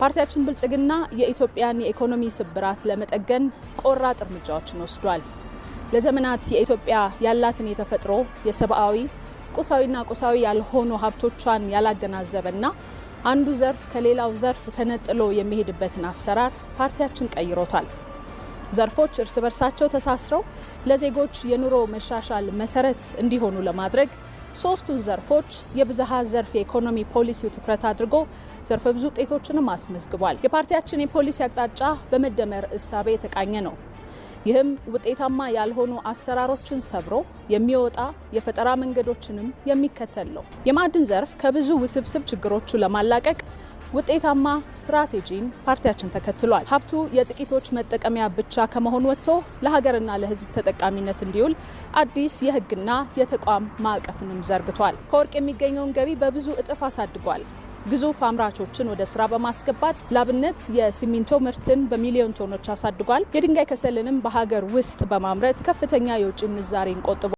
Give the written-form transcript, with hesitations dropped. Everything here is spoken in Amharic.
ፓርቲያችን ብልጽግና የኢትዮጵያን የኢኮኖሚ ስብራት ለመጠገን ቆራጥ እርምጃዎችን ወስዷል። ለዘመናት የኢትዮጵያ ያላትን የተፈጥሮ፣ የሰብአዊ፣ ቁሳዊና ቁሳዊ ያልሆኑ ሀብቶቿን ያላገናዘበና አንዱ ዘርፍ ከሌላው ዘርፍ ተነጥሎ የሚሄድበትን አሰራር ፓርቲያችን ቀይሮታል። ዘርፎች እርስ በርሳቸው ተሳስረው ለዜጎች የኑሮ መሻሻል መሰረት እንዲሆኑ ለማድረግ ሶስቱን ዘርፎች የብዝሃ ዘርፍ የኢኮኖሚ ፖሊሲው ትኩረት አድርጎ ዘርፈ ብዙ ውጤቶችንም አስመዝግቧል። የፓርቲያችን የፖሊሲ አቅጣጫ በመደመር እሳቤ የተቃኘ ነው። ይህም ውጤታማ ያልሆኑ አሰራሮችን ሰብሮ የሚወጣ የፈጠራ መንገዶችንም የሚከተል ነው። የማዕድን ዘርፍ ከብዙ ውስብስብ ችግሮቹ ለማላቀቅ ውጤታማ ስትራቴጂን ፓርቲያችን ተከትሏል። ሀብቱ የጥቂቶች መጠቀሚያ ብቻ ከመሆን ወጥቶ ለሀገርና ለሕዝብ ተጠቃሚነት እንዲውል አዲስ የሕግና የተቋም ማዕቀፍንም ዘርግቷል። ከወርቅ የሚገኘውን ገቢ በብዙ እጥፍ አሳድጓል። ግዙፍ አምራቾችን ወደ ስራ በማስገባት ላብነት የሲሚንቶ ምርትን በሚሊዮን ቶኖች አሳድጓል። የድንጋይ ከሰልንም በሀገር ውስጥ በማምረት ከፍተኛ የውጭ ምንዛሬን ቆጥቧል።